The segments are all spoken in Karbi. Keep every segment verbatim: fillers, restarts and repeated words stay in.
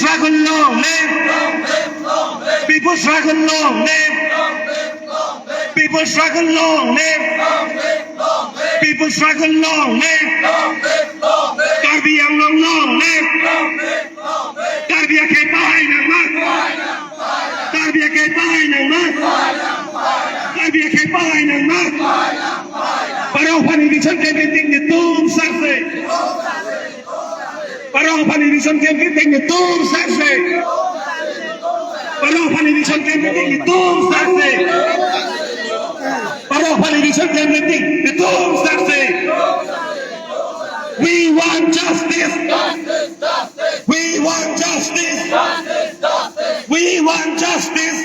Struggle long live. People struggle long live. People struggle long live. People struggle long live. Karbi Anglong long live. Karbi akhei pahai nangma. Karbi akhei pahai nangma. Karbi akhei pahai nangma. Parong aphan eviction campaign netum sase. Parong aphan eviction campaign netum sase. Parong aphan eviction campaign netum sase. Parong aphan eviction campaign netum sase. We want justice. We want justice. We want justice.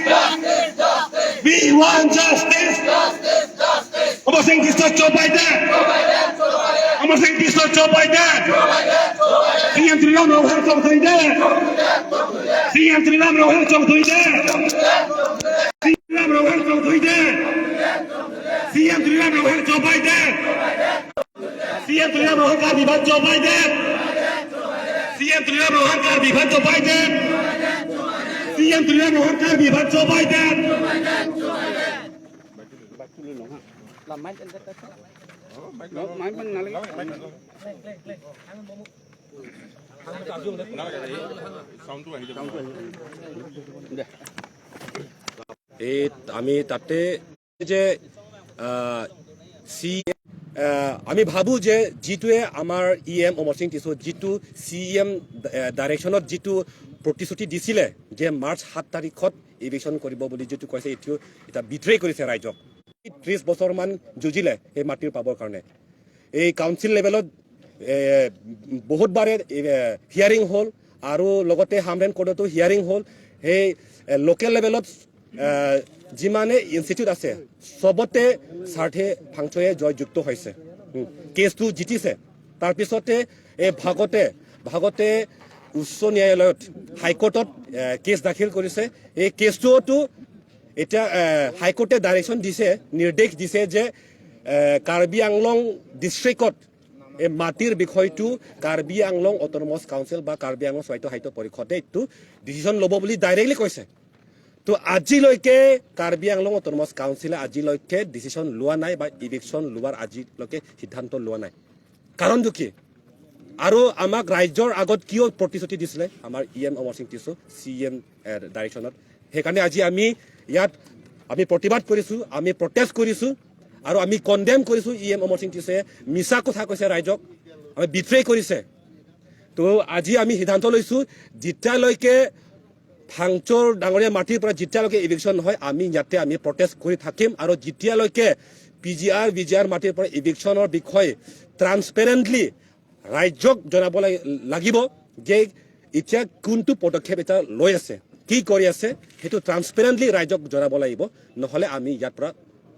We want justice. Amarsing Tisso chobei det. Amarsing Tisso chobei det. C M Tuliram Ronghang chobei det. C M Tuliram Ronghang chobei det. C M Tuliram Ronghang chobei det. C M Tuliram Ronghang chobei det. C M Tuliram Ronghang Karbi aphan chobei det. C M Tuliram Ronghang Karbi aphan chobei det. C M Tuliram Ronghang Karbi aphan chobei det. এই আমি তাতে যে, আহ, চি, আহ, আমি ভাবো যে যিটোৱে আমাৰ E M Amarsing টিছো যিটো চি ই এম, আহ, ডাইৰেকশ্যনত যিটো প্ৰতিশ্ৰুতি দিছিলে যে মাৰ্চ সাত তাৰিখত ইভিকশ্যন কৰিব বুলি যিটো কৈছে, এইটো এটা বিট্ৰে কৰিছে ৰাইজক। ত্ৰিশ বছৰমান যুঁজিলে এই মাটিৰ পাবৰ কাৰণে। এই কাউন্সিল লেভেলত, এ, বহুত বাৰে, এ, হিয়াৰিং হ'ল আৰু লগতে হামৰেন কোৰ্টতো হিয়াৰিং হ'ল। সেই, এ, লোকেল লেভেলত, এ, যিমানে ইনষ্টিটিউট আছে, চবতে স্বাৰ্থে ফাংচয়ে জয়যুক্ত হৈছে। উম, কেছটো জিতিছে। তাৰপিছতে এই ভাগতে, ভাগতে উচ্চ ন্যায়ালয়ত, হাইকোৰ্টত, এ, কেছ দাখিল কৰিছে। এই কেছটোতো এতিয়া, এ, হাইকোৰ্টে ডাইৰেকশ্যন দিছে, নিৰ্দেশ দিছে যে, এ, কাৰ্বি আংলং ডিষ্ট্ৰিক্টত এই মাটিৰ বিষয়টো কাৰ্বি আংলং অট'নমাছ কাউন্সিল বা কাৰ্বি আংলং স্বায়ত্তশাসিত পৰিষদে এইটো ডিচিশ্যন ল'ব বুলি ডাইৰেক্টলি কৈছে। তো আজিলৈকে কাৰ্বি আংলং অট'নমাছ কাউন্সিলে আজিলৈকে ডিচিশ্যন লোৱা নাই বা ইভিকশ্যন লোৱাৰ আজিলৈকে সিদ্ধান্ত লোৱা নাই। কাৰণটো কি? আৰু আমাক ৰাইজৰ আগত কিয় প্ৰতিশ্ৰুতি দিছিলে আমাৰ ই এম অমৰসিং টিছো চি ই এম, এ, ডাইৰেকশ্যনত? সেইকাৰণে আজি আমি ইয়াত আমি প্ৰতিবাদ কৰিছো, আমি প্ৰটেষ্ট কৰিছো আৰু আমি কণ্ডেম কৰিছো। ই এম অমৰসিং টিছোৱে মিছা কথা কৈছে ৰাইজক, আমি বিট্ৰে কৰিছে। তো আজি আমি সিদ্ধান্ত লৈছো, যেতিয়ালৈকে ফাংচৰ ডাঙৰীয়া মাটিৰ পৰা যেতিয়ালৈকে ইভিকশ্যন নহয়, আমি ইয়াতে আমি প্ৰটেষ্ট কৰি থাকিম আৰু যেতিয়ালৈকে পি জি আৰ, ভি জি আৰ মাটিৰ পৰা ইভিকশ্যনৰ বিষয়ে ট্ৰান্সপেৰেণ্টলি ৰাইজক জনাব লাগি-, লাগিব যে এতিয়া কোনটো পদক্ষেপ এতিয়া লৈ আছে, কি কৰি আছে, সেইটো ট্ৰান্সপেৰেণ্টলি ৰাইজক জনাব লাগিব, নহ'লে আমি ইয়াৰ পৰা,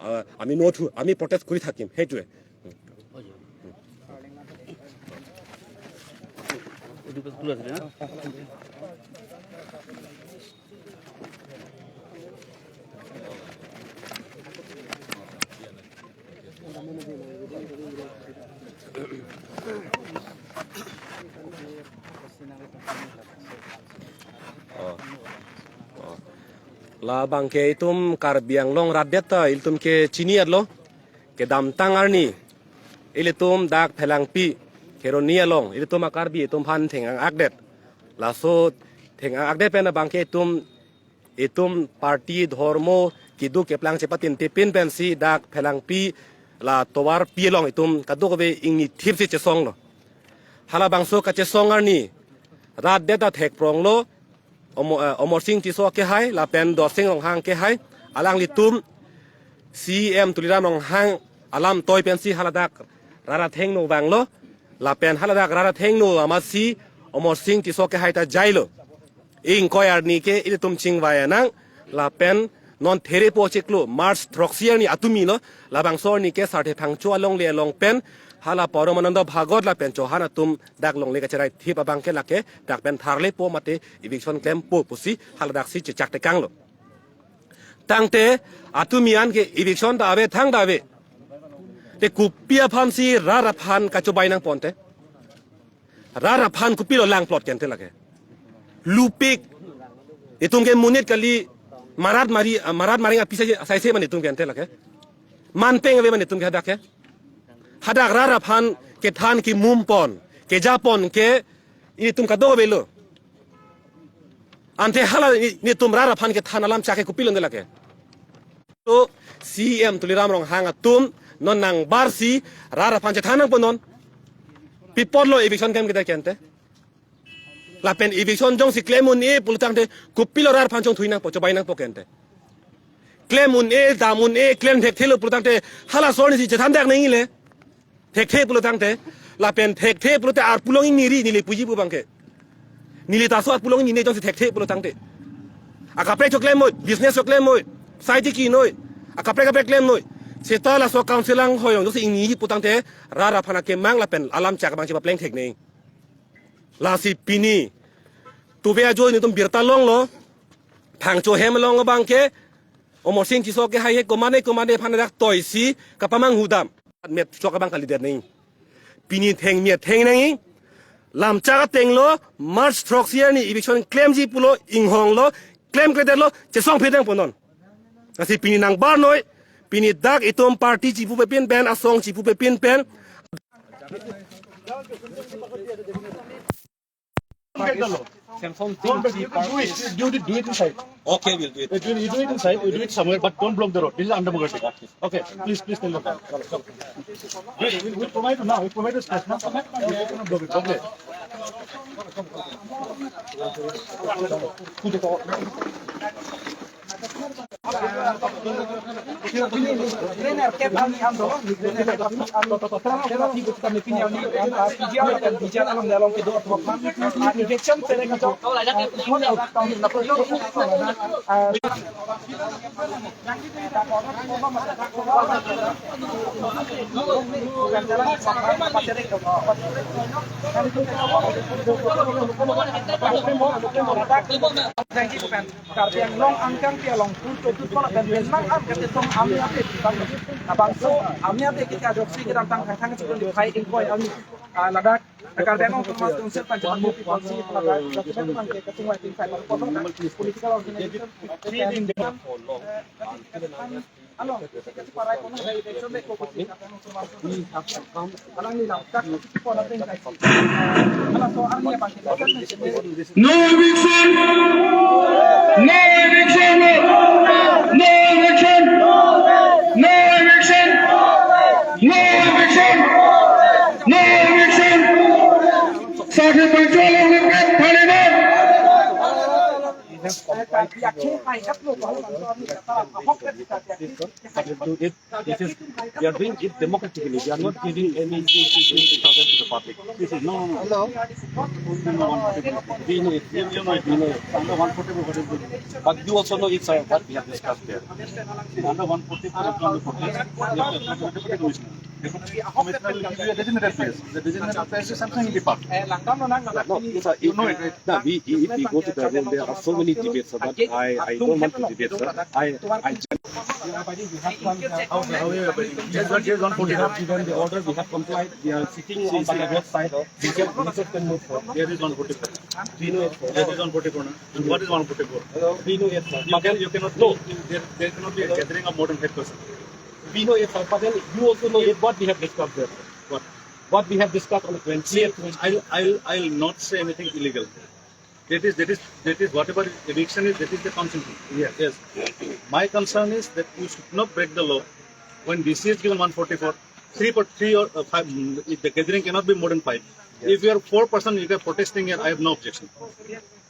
আহ, আমি নুঠো, আমি প্ৰটেষ্ট কৰি থাকিম, সেইটোৱে। Oh. Oh. Labangke itum Karbi Anglong rat det ta ilitum ke chini-etlo. Kedamtang arni ilitum dak Phelangpi Kheroni along ilitum a-Karbi itumphan theng-ang-akdet. Laso theng-ang-akdet pen abangke itum, itum party, dhormo, keduk keplang chepatintipin pensi dak Phelangpi la tovarpi along itum kadokave ingnithipsi chesonglo. Halabangso kachesong arni rat det ta thekpronglo. Omo-, eh, Amarsing Tisso kehai lapen Dorsing Ronghang kehai, alanglitum C E M Tuliram Ronghang alam toi pensi haladak rat athengno vanglo, lapen haladak rat athengno amatsi Amarsing Tisso kehai ta jailo. Ingkoi arni ke ilitum chingvai anang, lapen non therepo chiklo March throksi arni atumilo, labangso arni ke Sarthe Phangcho alongle along pen hala Param Ananda Bhagwat lapen Chauhan atum dak longle kacherai thip abangke lake dak pen tharlepo mate eviction klempo pusi haladaksi chechak tekanglo. Tangte atumi an ke eviction ta ave, thang ta ave. Te kopi aphansi rat aphan kachobei nangponte? Rat aphan kopilo langplot kente lake? Lupik. Itum ke monit kali, marat mari, ah, marat maring api sai sai se man itum ke ante lake. Manpeng ave man itum ke hadak ke. Hadak rat aphan kethan kemum pon, keja pon ke itum kadokave lo. Ante hala ni, nitum rat aphan kethan alam chak ke kopilo ante lake. To C E M Tuliram Ronghang atum non nangbarsi rat aphan chethan nangpo non. Pi apotlo eviction klem kita ke ante. Lapen eviction jongsi klem un-e pulotangte kopilo rat aphan chongthui nangpo, chobai nangpo ke ante. Klem un-e, dam un-e, klem thekthelo pulotangte halaso arnisi chethan dak nangji le. Thekthe pulotangte, lapen thekthe pulote arpulongji neri, neli puji pu abang ke. Neli ta so arpulongji ne jongsi thekthe pulotangte. Akaprek choklem noi, business choklem noi, sai tiki noi, akaprek kaprek klem noi. Seta laso council anghoi along jongsi ingniji pulotangte, rat aphan akemang lapen alam chak abang chepapleng thek nangji. Lasi pini tuve ajo nelitum birta longlo, thangcho hem along abang ke, Amarsing Tisso ke hai he komane komane aphan dak toisi kapamanghu dam. Met chok abang kalidet nangji. Pini theng met theng nangji. Lam chak atenglo, March throksi arni eviction klemji pulo, inghonglo, klemkledetlo, chesongphe nangpo non. Lasi pini nangbar noi, pini dak itum party chipupe pin pen, asong chipupe pin pen. Samson Don't, Singh you can do it. You do it, do it inside. Okay, we'll do it. You do, you do it inside. You do it somewhere, but don't block the road. This is undemocratic. Okay, please, please tell them. We'll, we'll provide you now. We'll provide you space. No, no, no, you cannot block it. Okay. Thank you, Karbi Anglong angkang pi along pun to tu kola pen pen mang am kate tong ami ate pi tang. Abangso ami ate ke kajok si kedam tang thang thang chikon di phai ingkoi ami, ah, ladak Karbi Anglong Autonomous Council pen Jammu People si ladak document mang ke kachungvai tin phai political organization. Along, we have to come, no eviction! No eviction! No eviction! No eviction! No eviction! Sakhi Pangchal Olympic Parliament! This is, we are doing it democratically. We are not giving any two thousand to the public. This is, no, no, no. Hello. We know it. We know it. We know it. Under one forty-four, what is it? But you also know it's, uh, what we have discussed there. Under one forty-four, if you want to protest, you have to apply to the Deputy Commissioner. Deputy Commissioner will give you a designated place. The designated place is something in the park. No, it's a, you know it, right? No, we, if we go to the room, there are so many debates, sir, but I, I don't want to debate, sir. I, I just, how, how are you abiding? Yes, sir, yes, one forty-four. We have given the order, we have complied, we are sitting on the left side. We can, we can move forward. There is one forty-four. We know it, sir. There is one forty-four, no? What is one forty-four? We know it, sir. You can, you cannot, no. There, there cannot be a gathering of more than five percent. We know it, sir, but then you also know it, what we have discussed there. What? What we have discussed on the twentieth. See, I'll, I'll, I'll not say anything illegal. That is, that is, that is whatever eviction is, that is the council thing. Yes. Yes. My concern is that you should not break the law. When D C has given one forty-four, three per, three or, uh, five, mm, if the gathering cannot be more than five. Yes. If you are four person, you are protesting here, I have no objection.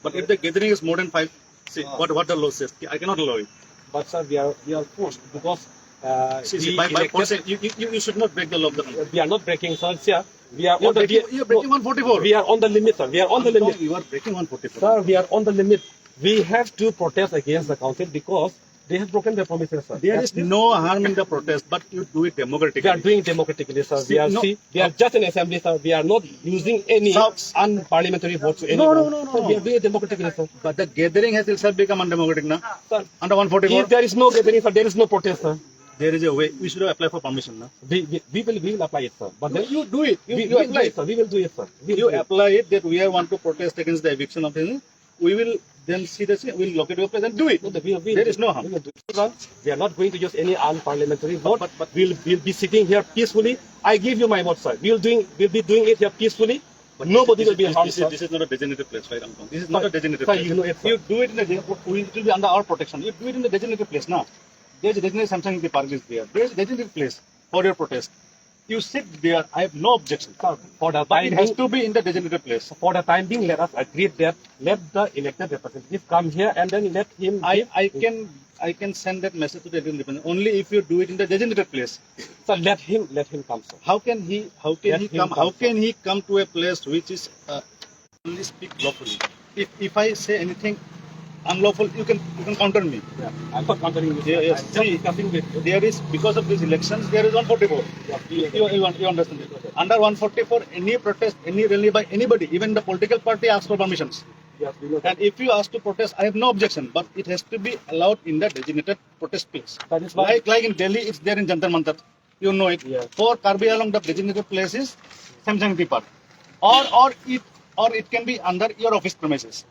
But if the gathering is more than five, see, what, what the law says, I cannot allow it. But sir, we are, we are forced because, uh, see, see, we by, by elected force, you, you, you, you should not break the law of the country. We are not breaking, sir. Sir, we are on the, we are, you are breaking one forty-four. We are on the limit, sir. We are on the limit. You are breaking one forty-four. Sir, we are on the limit. We have to protest against the council because they have broken their promises, sir. There is no harm in the protest, but you do it democratically. We are doing democratically, sir. See, we are, no, see, we are just an assembly, sir. We are not using any unparliamentary votes to anyone. No, no, no, no, no. Sir, we are doing it democratically, sir. But the gathering has itself become undemocratic, na? Sir, under one forty-four. If there is no gathering, sir, there is no protest, sir. There is a way. We should apply for permission, na? We, we, we will, we will apply it, sir. But then you do it. You, we, you apply it, sir. We will do it, sir. We will do it. You apply it that we are want to protest against the eviction of the We will then see the same. We'll locate your place and do it. No, we, we, there is no harm. We will do it. They are not going to use any unparliamentary word. But, but, we'll, we'll be sitting here peacefully. I give you my word, sir. We'll doing, we'll be doing it here peacefully. But nobody will be harmed, sir. This is, this is not a designated place, right, Ampang? This is not a designated place. Sir, you know it, sir. You do it in a, it will be under our protection. You do it in a designated place, na. There's a designated Samsung Park is there. There's a designated place for your protest. You sit there. I have no objection. Sir, for the time being, it has to be in the designated place. For the time being, let us agree that let the elected representative come here and then let him. I, I can, I can send that message to the elected representative only if you do it in the designated place. Sir, let him, let him come, sir. How can he, how can he come? How can he come to a place which is, uh, only speak lawfully? If, if I say anything unlawful, you can, you can counter me. Yeah, I'm not countering you, sir. Yeah, yes. I'm just discussing with you. There is, because of these elections, there is one forty-four. Yeah, we know that. You, you, you understand it. Under one forty-four, any protest, any rally by anybody, even the political party, asks for permissions. Yes, we know that. And if you ask to protest, I have no objection, but it has to be allowed in the designated protest place. That is why. Like, like in Delhi, it's there in Jantar Mantar. You know it. Yeah. For Karbi Anglong, the designated place is Samsung Park. Or, or it, or it can be under your office premises.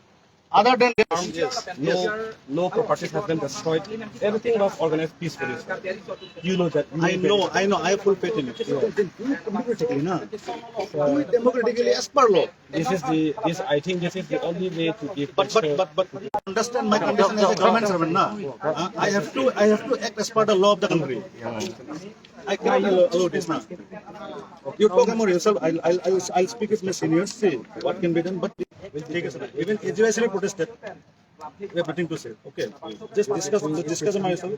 Other than that, yes, no, no properties have been destroyed. Everything was organized peacefully, sir. You know that. You know that. I know, I know. I have full faith in it. Yeah. Then do it democratically, na. Do it democratically as per law. This is the, this, I think this is the only way to give. But, but, pressure. But, but understand my condition as a government servant, na. Uh, I have to, I have to act as per the law of the country. I cannot allow, allow this, na. You talk among yourself. I'll, I'll, I'll, I'll speak with my seniors. See what can be done. But even A G Y C protested. We have nothing to say. Okay. Just discuss, just discuss among yourself.